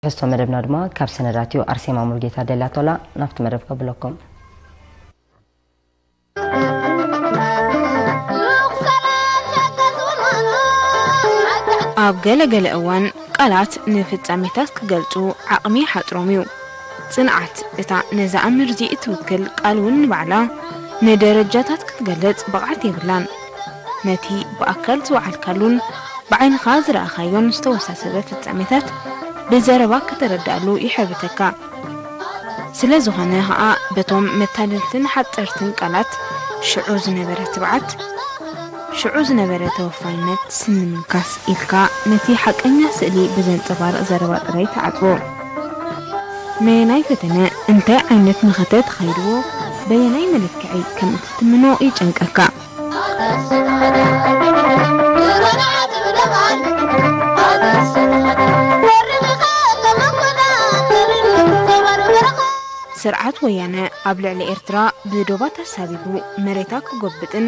ትሕዝቶ መደብና ድማ ካብ ሰነዳት እዩ። ኣርሴማ ሙሉጌታ ደላቶላ ናብቲ መደብ ከብለኩም። ኣብ ገለ ገለ እዋን ቃላት ንፍጻሜታት ክገልጹ ዓቕሚ ይሓጽሮም እዩ። ጽንዓት እታ ነዛ ኣምር እዚ እትውክል ቃል እውን ንባዕላ ንደረጃታት ክትገልጽ ብቕዓት የብላን። ነቲ ብኣካል ዝወዓልካሉን ብዓይንኻ ዝረኣኻዮን ዝተወሳሰበ ፍጻሜታት ብዘረባ ከተረድኣሉ ይሕርብተካ። ስለ ዝኾነ ኸኣ በቶም መታለልትን ሓጸርትን ቃላት ሽዑ ዝነበረ ትብዓት፣ ሽዑ ዝነበረ ተወፋይነት ስኒ ምንካስ ኢልካ ነቲ ሓቀኛ ስእሊ ብዘንጸባርቕ ዘረባ ጥራይ ትዓጽዎ። ነየናይ ፈተነ እንታይ ዓይነት መኸተ ተኻይድዎ በየናይ መለክዒ ከም እትትምኖ ይጨንቀካ። ስርዓት ወያነ ኣብ ልዕሊ ኤርትራ ብዶባት ኣሳቢቡ መሬታ ክጎብጥን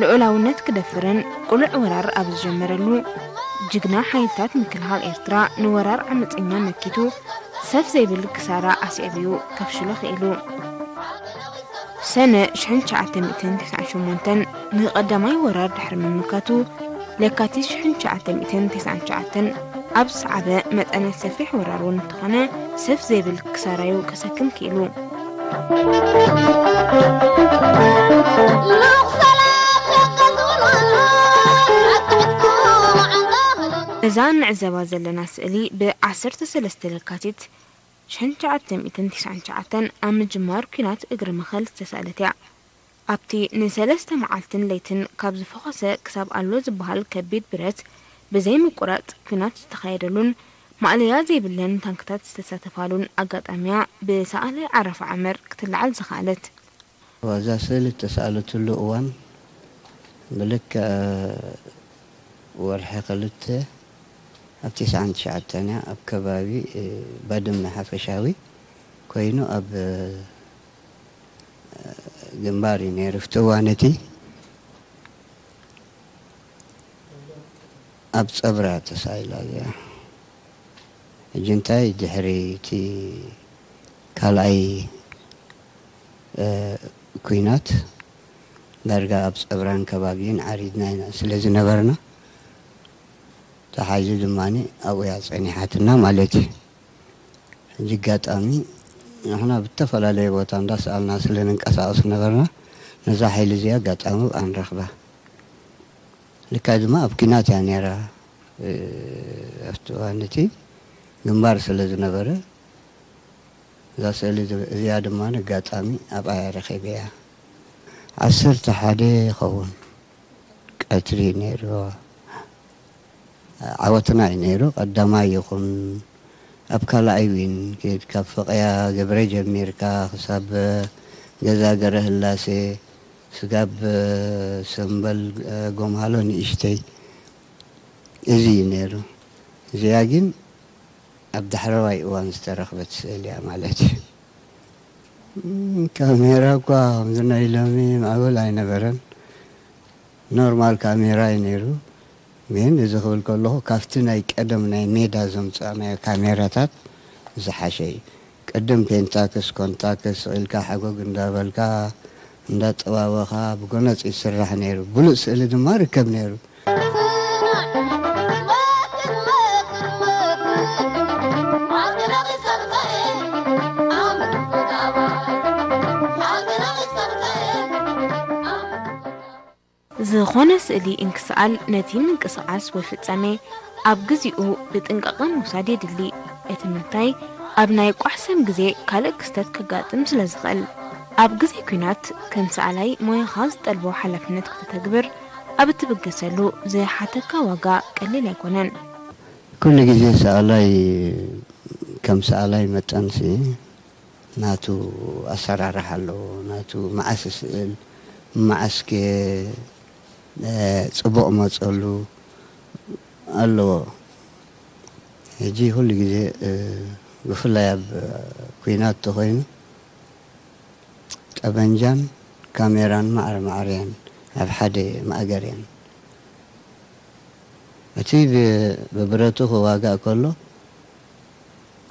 ልዑላውነት ክደፍርን ቅሉዕ ወራር ኣብ ዝጀመረሉ፣ ጅግና ሓይልታት ምክልኻል ኤርትራ ንወራር ዓመጸኛ መኪቱ ሰፍ ዘይብል ክሳራ ኣስዒቡ'ዩ ከፍሽሎ ክኢሉ። ሰነ ሽሕን ትሽዓተ ሚእትን ተስዓን ሸሞንተን ንቐዳማይ ወራር ድሕሪ ምምካቱ፣ ለካቲት ሽሕን ትሽዓተ ሚእትን ተስዓን ትሽዓተን ኣብ ዝሰዓበ መጠነ ሰፊሕ ወራር እውን እንተኾነ፣ ሰፍ ዘይብል ክሳራ'ዩ ከሰክም ክኢሉ። እዛ ንዕዘባ ዘለና ስእሊ ብ ዓሰርተ ሰለስተ ለካቲት ሽሕን ትሽዓተ ሚእትን ተስዓን ትሽዓተን ኣብ ምጅማር ኲናት እግሪ መኸል ዝተሳእለት እያ። ኣብቲ ንሰለስተ መዓልትን ለይትን ካብ ዝፈኾሰ ክሳብ ኣሎ ዝበሃል ከቢድ ብረት ብዘይ ምቁራጽ ኲናት ዝተኻየደሉን ማእለያ ዘይብለን ታንክታት ዝተሳተፋሉን ኣጋጣሚያ ብሰኣላይ ዓረፋ ዑመር ክትለዓል ዝኸኣለት። እዛ ስእሊ እተሳእለትሉ እዋን ብልክዕ ወርሒ ክልተ ኣብ ተስዓን ትሽዓተን እያ። ኣብ ከባቢ፣ እ፣ ባድመ ሓፈሻዊ ኮይኑ ኣብ፣ እ፣ ግንባር እዩ ነይሩ። ኣብቲ እዋን እቲ ኣብ ጸብራ ተሳኢላ እዚኣ። ሕጂ እንታይ ድሕሪ እቲ ካልኣይ፣ እ፣ ኲናት ዳርጋ ኣብ ጸብራን ከባቢን ዓሪድና ኢና ስለ ዝነበርና፣ ተሓይዙ ድማ ኣብኡ እያ ጸኒሓትና ማለት እዩ። ሕጂ ኣጋጣሚ ንሕና ብተፈላለየ ቦታ እንዳሰኣልና ስለ ንንቀሳቐስ ነበርና፣ ነዛ ሓይሊ እዚኣ ኣጋጣሚ ኣብኣ ንረኽባ። ልክዕ ድማ ኣብ ኲናት እያ ነይራ። እ፣ ኣብቲ እዋን እቲ ግንባር ስለ ዝነበረ፣ እዛ ስእሊ እዚ-፣ እዚኣ ድማ ኣጋጣሚ ኣብኣ እያ ረኺበያ። ዓሰርተ ሓደ ይኸውን ቀትሪ ነይሩ። ዓወትና እዩ ነይሩ። ቀዳማይ ይኹን ኣብ ካልኣይ ዊን ኬድ ካብ ፍቕያ ገብረ ጀሚርካ ክሳብ ገዛ ገረ ህላሴ ስጋብ ሰምበል ጎምሃሎ ንእሽተይ እዚ እዩ ነይሩ። እዚኣ ግን ኣብ ዳሕረዋይ እዋን ዝተረኽበት ስእሊ እያ ማለት እዩ። እም፣ ካሜራ እኳ ከምዚ ናይ ሎሚ ማዕበል ኣይነበረን። ኖርማል ካሜራ እዩ ነይሩ። ግን እዚ ክብል ከለኹ ካብቲ ናይ ቀደም ናይ ሜዳ ዘምጻእናዮ ካሜራታት ዝሓሸ እዩ። ቅድም ፔንታክስ፣ ኮንታክስ ኢልካ ሓጎግ እንዳበልካ፣ እንዳጠባበኻ ብጎነጽ ይስራሕ ነይሩ። ብሉጽ ስእሊ ድማ ርከብ ነይሩ። ዝኾነ ስእሊ እንክሰኣል ነቲ ምንቅስቓስ ወይ ፍጻሜ ኣብ ግዚኡ ብጥንቃቐ ምውሳድ የድሊ። እቲ ምንታይ ኣብ ናይ ቋሕሰም ግዜ ካልእ ክስተት ከጋጥም ስለ ዝኽእል። ኣብ ግዜ ኲናት ከም ሰኣላይ ሞያኻ ዝጠልቦ ሓላፍነት ከተተግብር ኣብ እትብገሰሉ ዝሓተካ ዋጋ ቀሊል ኣይኮነን። ኩሉ ግዜ ሰኣላይ ከም ሰኣላይ መጠንሲ ናቱ ኣሰራርሓ ኣለዎ። ናቱ መዓስ ስእል፣ መዓስከ፣ እ፣ ጽቡቕ መጸሉ ኣለዎ። ሕጂ ኩሉ ግዜ፣ እ፣ ብፍላይ ኣብ ኲናት ተኾይኑ ጠበንጃን ካሜራን ማዕረ ማዕረ እየን፣ ኣብ ሓደ ማእገር እየን። እቲ ብ-፣ ብብረቱ ክዋጋእ ከሎ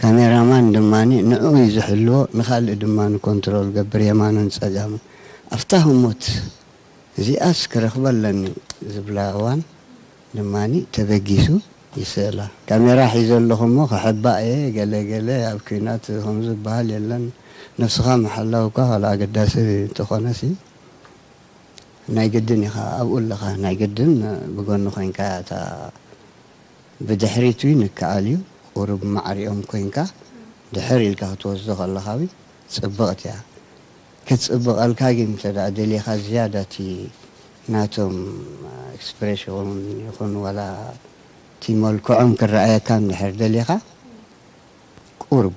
ካሜራማን ድማ ንዑ እዩ ዝሕልዎ፣ ንኻልእ ድማ ንኮንትሮል ገብር የማንን ጸጋምን። ኣብታ ህሞት እዚኣስ ክረኽባ ኣለኒ ዝብላ እዋን ድማ ተበጊሱ ይስእላ። ካሜራ ሒዘ ኣለኹ እሞ ክሕባእ እየ፣ ገለ ገለ፣ ኣብ ኲናት ከምኡ ዝበሃል የለን። ነብስኻ ምሕላው እኳ ካልእ ኣገዳሲ እንተኾነሲ፣ ናይ ግድን ኢኻ ኣብኡ ኣለኻ፣ ናይ ግድን ብጎኒ ኮይንካ እታ ብድሕሪት እውን ይከኣል እዩ። ቁሩብ ማዕሪኦም ኮይንካ ድሕር ኢልካ ክትወስዶ ከለኻ እውን ጽብቕቲ እያ። ክትጽብቐልካ ግን እንተ ደኣ ደሊኻ ዝያዳ እቲ ናቶም ኤክስፕሬሽን ይኹን ዋላ እቲ መልክዖም ክረኣየካ እንድሕር ደሊኻ ቁሩብ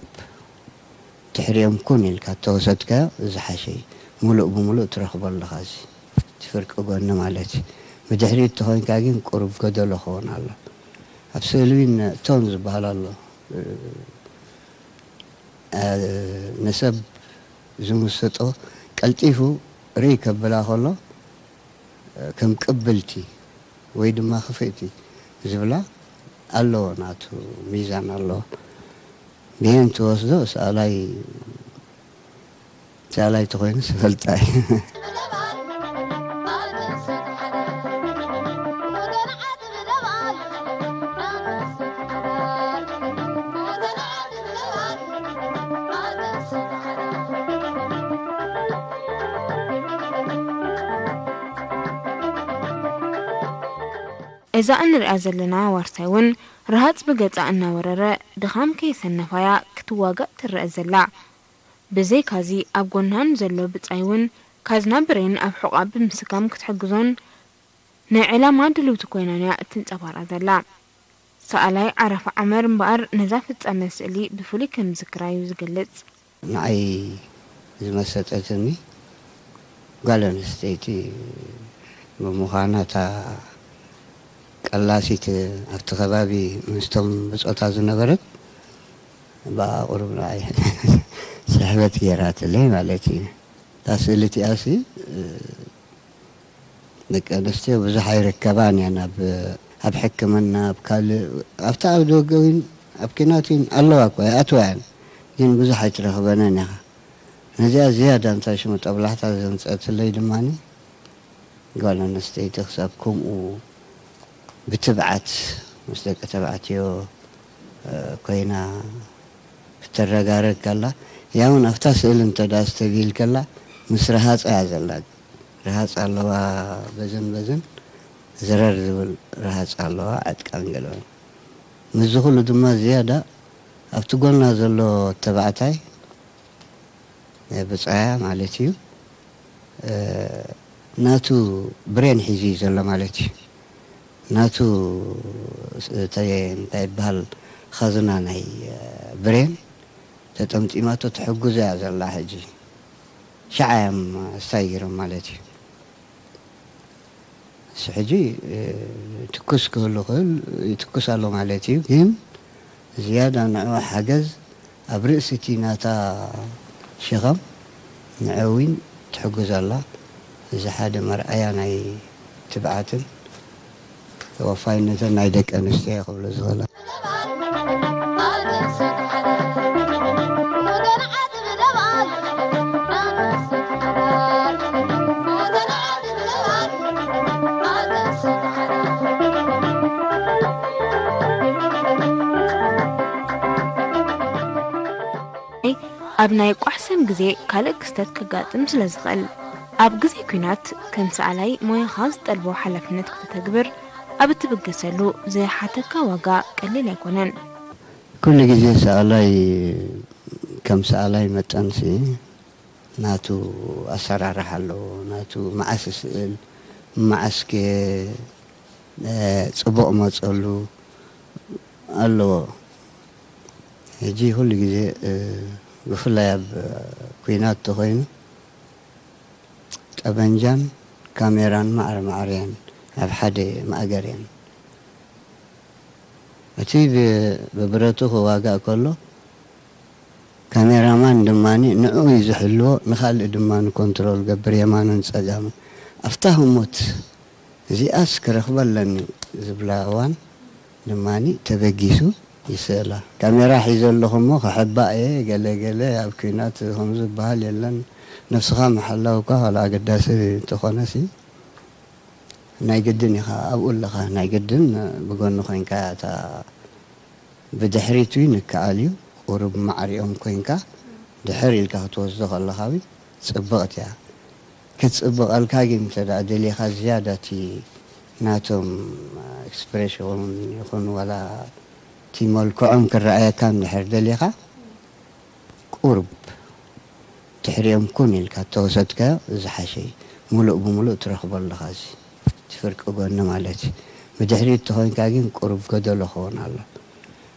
ድሕሪኦም ኩን ኢልካ እተወሰድካዮ ዝሓሸ እዩ። ሙሉእ ብሙሉእ ትረኽቦ ኣለኻ እዚ እቲ ፍርቂ ጎኒ ማለት እዩ። ብድሕሪት ተኾይንካ ግን ቁሩብ ጎደሎ ክኸውን ኣሎ። ኣብ ስእሊ እውን ቶን ዝበሃል ኣሎ። እ፣ ንሰብ ዝምስጦ ቀልጢፉ ርእ ከብላ ከሎ ከም ቅብልቲ ወይ ድማ ክፍእቲ ዝብላ ኣለዎ፣ ናቱ ሚዛን ኣለዎ። ብሄን ትወስዶ ሰኣላይ ሰኣላይ ተኾይኑ ስፈልጣ እዩ። እዛ እንሪኣ ዘለና ዋርሳይ እውን ረሃፅ ብገፃ እናወረረ ድኻም ከየሰነፋያ ክትዋጋእ ትረአ ዘላ። ብዘይካዚ ኣብ ጎና ንዘሎ ብጻይ እውን ካዝና ብሬን ኣብ ሕቖኣ ብምስካም ክትሕግዞን ናይ ዕላማ ድልውቲ ኮይናን እያ እትንጸባረቕ ዘላ። ሰኣላይ ዓረፋ ዓመር እምበኣር ነዛ ፍጻመ ስእሊ ብፍሉይ ከም ዝዝክራ እዩ ዝገልጽ። ንዓይ ዝመሰጠትኒ ጓል ኣንስተይቲ ብምዃና እታ ቀላሲት ኣብቲ ከባቢ ምስቶም ብጾታ ዝነበረት ብኣ ቁሩብ ንዓይ ስሕበት ገይራትለይ ማለት እዩ። እታ ስእሊ እቲኣሲ ደቂ ኣንስትዮ ብዙሕ ኣይርከባን እየን ኣብ ኣብ ሕክምና ኣብ ካልእ ኣብቲ ኣብ ደገ እውን ኣብ ኪናት እውን ኣለዋ እኮ ይኣትዋ እየን ግን ብዙሕ ኣይትረኽበንን ኢኻ። ነዚኣ ዝያዳ እንታይ ሽሙ ጠብላሕታ ዘምፀእትለይ ድማ ጓል ኣንስተይቲ ክሳብ ከምኡ ብትብዓት ምስ ደቂ ተባዕትዮ ኮይና ክትረጋረግ ከላ ያውን ኣብታ ስእሊ እንተ ደኣ ኣስተብሂል ከላ ምስ ረሃፃ እያ ዘላ። ረሃፅ ኣለዋ በዝን በዝን ዝረር ዝብል ረሃፅ ኣለዋ ዕጥቃን ገለውን። ምስዚ ኩሉ ድማ ዝያዳ ኣብቲ ጎና ዘሎ ተባዕታይ ብጻያ ማለት እዩ ናቱ ብሬን ሒዙ እዩ ዘሎ ማለት እዩ። ናቱ እንታይ ይበሃል ኻዝና ናይ ብሬን ተጠምጢማቶ ትሕግዞ እያ ዘላ ሕጂ። ሽዓ እዮም ስታይ ገይሮም ማለት እዩ። እሱ ሕጂ ትኩስ ክህሉ ክእል ይትኩስ ኣሎ ማለት እዩ። ግን ዝያዳ ንዕኡ ሓገዝ ኣብ ርእሲ እቲ ናታ ሸኸም ንዕኡ እውን ትሕግዝ ኣላ። እዚ ሓደ መርኣያ ናይ ትብዓትን ተወፋይነትን ናይ ደቂ ኣንስትዮ ክብሎ ዝኽእላ። ኣብ ናይ ቋሕሰም ግዜ ካልእ ክስተት ከጋጥም ስለ ዝኽእል፣ ኣብ ግዜ ኲናት ከም ሰኣላይ ሞያኻ ዝጠልቦ ሓላፍነት ከተተግብር ኣብ እትብገሰሉ ዝሓተካ ዋጋ ቀሊል ኣይኮነን። ኩሉ ግዜ ሰኣላይ ከም ሰኣላይ መጠንሲ ናቱ ኣሰራርሓ ኣለዎ። ናቱ መዓስ ይስእል፣ መዓስከ ጽቡቕ መጸሉ ኣለዎ። ሕጂ ኩሉ ግዜ ብፍላይ ኣብ ኲናት ተኾይኑ ጠበንጃን ካሜራን ማዕረ ማዕረ እየን ኣብ ሓደ ማእገር እየን። እቲ ብብረቱ ክዋጋእ ከሎ ካሜራማን ድማ ንዕኡ እዩ ዝሕልዎ፣ ንኻልእ ድማ ንኮንትሮል ገብር የማንን ጸጋምን። ኣብታ ህሞት እዚኣስ ክረኽባ ኣለኒ ዝብላ እዋን ድማ ተበጊሱ ይስእላ። ካሜራ ሒዘ ኣለኹ እሞ ክሕባእ እየ፣ ገለ ገለ ኣብ ኲናት ከም ዝበሃል የለን። ነፍስኻ ምሕላው እኳ ካልእ ኣገዳሲ እንተኾነሲ፣ ናይ ግድን ኢኻ ኣብኡ ኣለኻ። ናይ ግድን ብጎኒ ኮይንካ እታ ብድሕሪት ይንከኣል እዩ። ቁሩብ ማዕሪኦም ኮይንካ ድሕር ኢልካ ክትወስዶ ከለኻ ዊ ጽብቕቲ እያ። ክትጽብቐልካ ግን እንተ ደኣ ደሊኻ ዝያዳ እቲ ናቶም ኤክስፕሬሽን ይኹን ዋላ እቲ መልክዖም ክረኣየካ እንድሕር ደሊኻ ቁሩብ ድሕሪኦም ኩን ኢልካ እተወሰድካዮ ዝሓሸ እዩ። ምሉእ ብምሉእ ትረኽቦ ኣለኻ። እዚ እቲ ፍርቂ ጎኒ ማለት እዩ። ብድሕሪት ተኾይንካ ግን ቁሩብ ጎደሎ ክኸውን ኣሎ።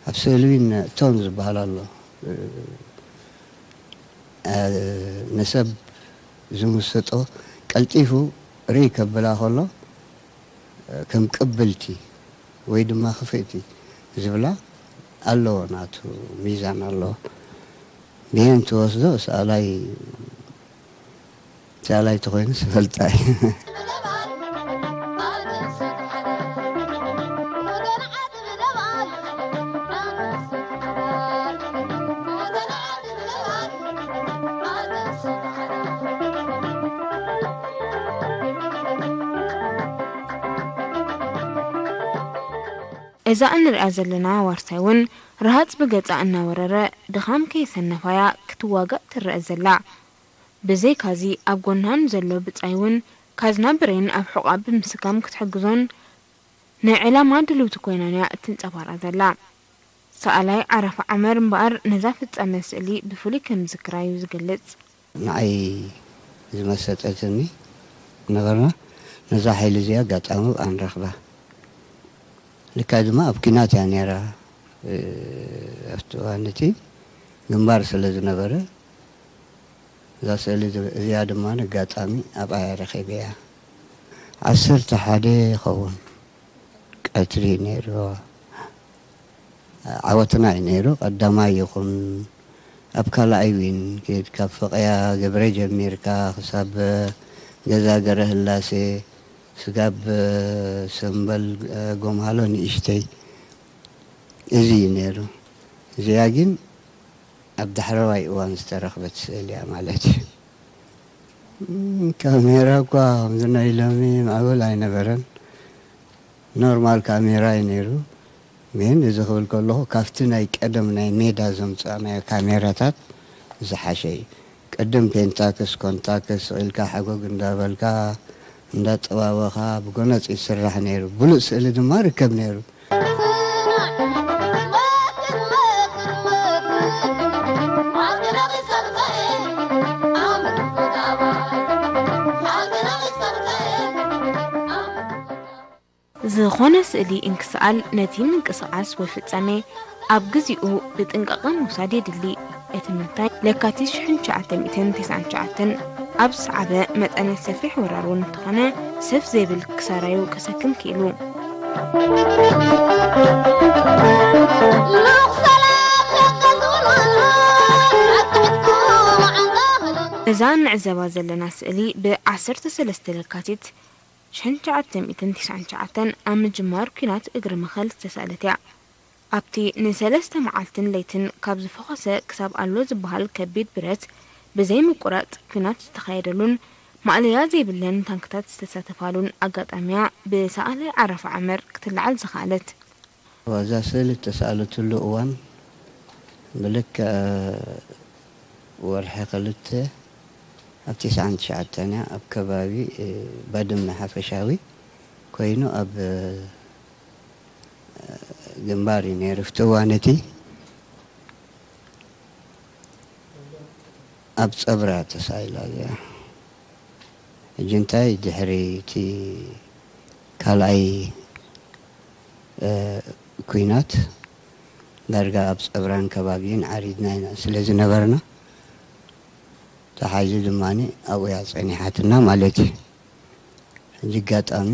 ኣብ ስእሊ እውን ቶን ዝበሃል ኣሎ። እ፣ ንሰብ ዝምስጦ ቀልጢፉ ርይ ከብላ ከሎ ከም ቅብልቲ ወይ ድማ ክፍእቲ ዝብላ ኣለዎ፣ ናቱ ሚዛን ኣለዎ። ብየን ትወስዶ ሰኣላይ ሰኣላይ ተኾይኑ ስፈልጣ እዩ። እዛ እንሪኣ ዘለና ዋርሳይ እውን ረሃፅ ብገፃ እናወረረ ድኻም ከየሰነፋያ ክትዋጋእ ትረአ ዘላ። ብዘይካዚ ኣብ ጎና ንዘሎ ብፃይ እውን ካዝና ብሬን ኣብ ሕቋ ብምስካም ክትሕግዞን ናይ ዕላማ ድልውቲ ኮይናን እያ እትንፀባረቕ ዘላ። ሰኣላይ ዓረፋ ዓመር እምበኣር ነዛ ፍጻመ ስእሊ ብፍሉይ ከም ዝዝክራ እዩ ዝገልጽ። ንዓይ ዝመሰጠትኒ ነበርና ነዛ ሓይሊ እዚኣ ኣጋጣሚ ኣብኣ ንረኽባ። ልካ ድማ ኣብ ኲናት እያ ነይራ። ኣብቲ እዋን እቲ ግንባር ስለ ዝነበረ እዛ ስእሊ እዚኣ ድማ ኣጋጣሚ ኣብኣ እየ ረኺበያ። ዓሰርተ ሓደ ይኸውን ቀትሪ ነይሩ። ዓወትና እዩ ነይሩ። ቀዳማይ ይኹን ኣብ ካልኣይ ዊን ኬድ ካብ ፍቕያ ገብረ ጀሚርካ ክሳብ ገዛ ገረ ህላሴ ስጋብ ሰምበል ጎምሃሎ ንእሽተይ እዚ እዩ ነይሩ። እዚኣ ግን ኣብ ዳሕረዋይ እዋን ዝተረኽበት ስእሊ እያ ማለት እዩ። እም፣ ካሜራ እኳ ከምዚ ናይ ሎሚ ምዕቡል ኣይነበረን። ኖርማል ካሜራ እዩ ነይሩ። ግን እዚ ክብል ከለኹ ካብቲ ናይ ቀደም ናይ ሜዳ ዘምጻእናዮ ካሜራታት ዝሓሸ እዩ። ቅድም ፔንታክስ፣ ኮንታክስ ኢልካ ሓጎግ እንዳበልካ እንዳጠባበኻ ብጎነጽ ይስራሕ ነይሩ። ብሉጽ ስእሊ ድማ ርከብ ነይሩ። ዝኾነ ስእሊ እንክሰኣል ነቲ ምንቅስቓስ ወይ ፍጻሜ ኣብ ግዚኡ ብጥንቃቐ ምውሳድ የድሊ። እቲ ምንታይ ለካቲት ሽሕን ትሽዓተ ሚእትን ተስዓን ትሽዓተን ኣብ ዝሰዓበ መጠነ ሰፊሕ ወራር እውን እንተኾነ ሰፍ ዘይብል ክሳራዩ ከሰክም ክኢሉ። እዛ እንዕዘባ ዘለና ስእሊ ብ ዓሰርተ ሰለስተ ለካቲት ሽሕን ትሽዓተ ሚእትን ተስዓን ትሽዓተን ኣብ ምጅማር ኲናት እግሪ መኸል ዝተሳእለት እያ። ኣብቲ ንሰለስተ መዓልትን ለይትን ካብ ዝፈኾሰ ክሳብ ኣሎ ዝበሃል ከቢድ ብረት ብዘይ ምቁራጽ ኲናት ዝተኻየደሉን ማእለያ ዘይብለን ታንክታት ዝተሳተፋሉን ኣጋጣሚያ ብሰኣላይ ዓረፋ ዓመር ክትለዓል ዝኸኣለት። እዛ ስእሊ እተሳእለትሉ እዋን ብልክዕ ወርሒ ክልተ ኣብ ተስዓን ትሽዓተን እያ፣ ኣብ ከባቢ ባድመ ሓፈሻዊ ኮይኑ ኣብ ግንባር እዩ ነይሩ። ኣብቲ እዋን እቲ ኣብ ጸብራ ተሳኢላ እዚኣ። ሕጂ እንታይ ድሕሪ እቲ ካልኣይ እ፣ ኲናት ዳርጋ ኣብ ጸብራን ከባቢን ዓሪድና ኢና ስለ ዝነበርና ተሓይዙ ድማ ኣብኡ እያ ጸኒሓትና ማለት እዩ። ሕጂ ኣጋጣሚ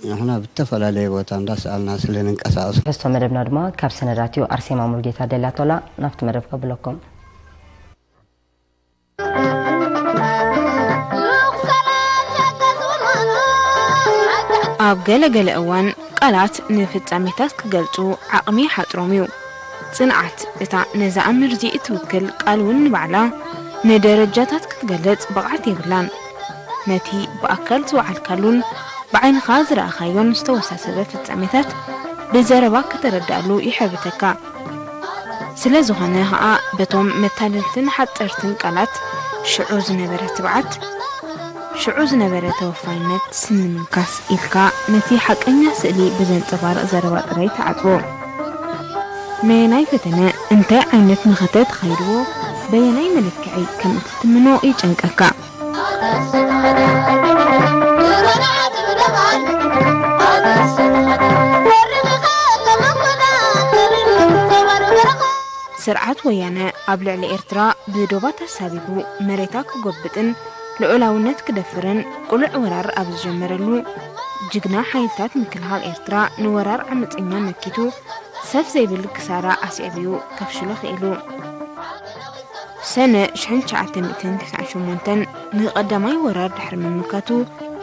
ንሕና ብተፈላለየ ቦታ እንዳሰኣልና ስለ ንንቀሳቐስ። ኣርእስቶ መደብና ድማ ካብ ሰነዳት እዩ። ኣርሴማ ሙልጌታ ደልያቶላ ናብቲ መደብ ከብለኩም። ኣብ ገለ ገለ እዋን ቃላት ንፍጻሜታት ክገልጹ ዓቕሚ ይሓጽሮም እዩ። ጽንዓት እታ ነዛ ኣምር እዚኣ እትውክል ቃል እውን ንባዕላ ንደረጃታት ክትገልጽ ብቕዓት የብላን። ነቲ ብኣካል ዝወዓልካሉን ብዓይንኻ ዝረኣኻዮን ዝተወሳሰበ ፍጻሜታት ብዘረባ ከተረድኣሉ ይሕርብተካ። ስለ ዝኾነ ኸኣ በቶም መታለልትን ሓጸርትን ቃላት ሽዑ ዝነበረ ትብዓት፣ ሽዑ ዝነበረ ተወፋይነት ስኒ ምንካስ ኢልካ ነቲ ሓቀኛ ስእሊ ብዘንጸባርቕ ዘረባ ጥራይ ተዓጽዎ። ነየናይ ፈተነ እንታይ ዓይነት መኸተ ተኻይድዎ በየናይ መለክዒ ከም እትትምኖ ይጨንቀካ። ስርዓት ወያነ ኣብ ልዕሊ ኤርትራ ብዶባት ኣሳቢቡ መሬታ ክጎብጥን ልዑላውነት ክደፍርን ቅሉዕ ወራር ኣብ ዝጀመረሉ፣ ጅግና ሓይልታት ምክልኻል ኤርትራ ንወራር ዓመጸኛ መኪቱ ሰፍ ዘይብል ክሳራ ኣስዒቡ'ዩ ከፍሽሎ ክኢሉ። ሰነ ሽሕን ትሽዓተ ሚእትን ተስዓን ሸሞንተን ንቐዳማይ ወራር ድሕሪ ምምካቱ፣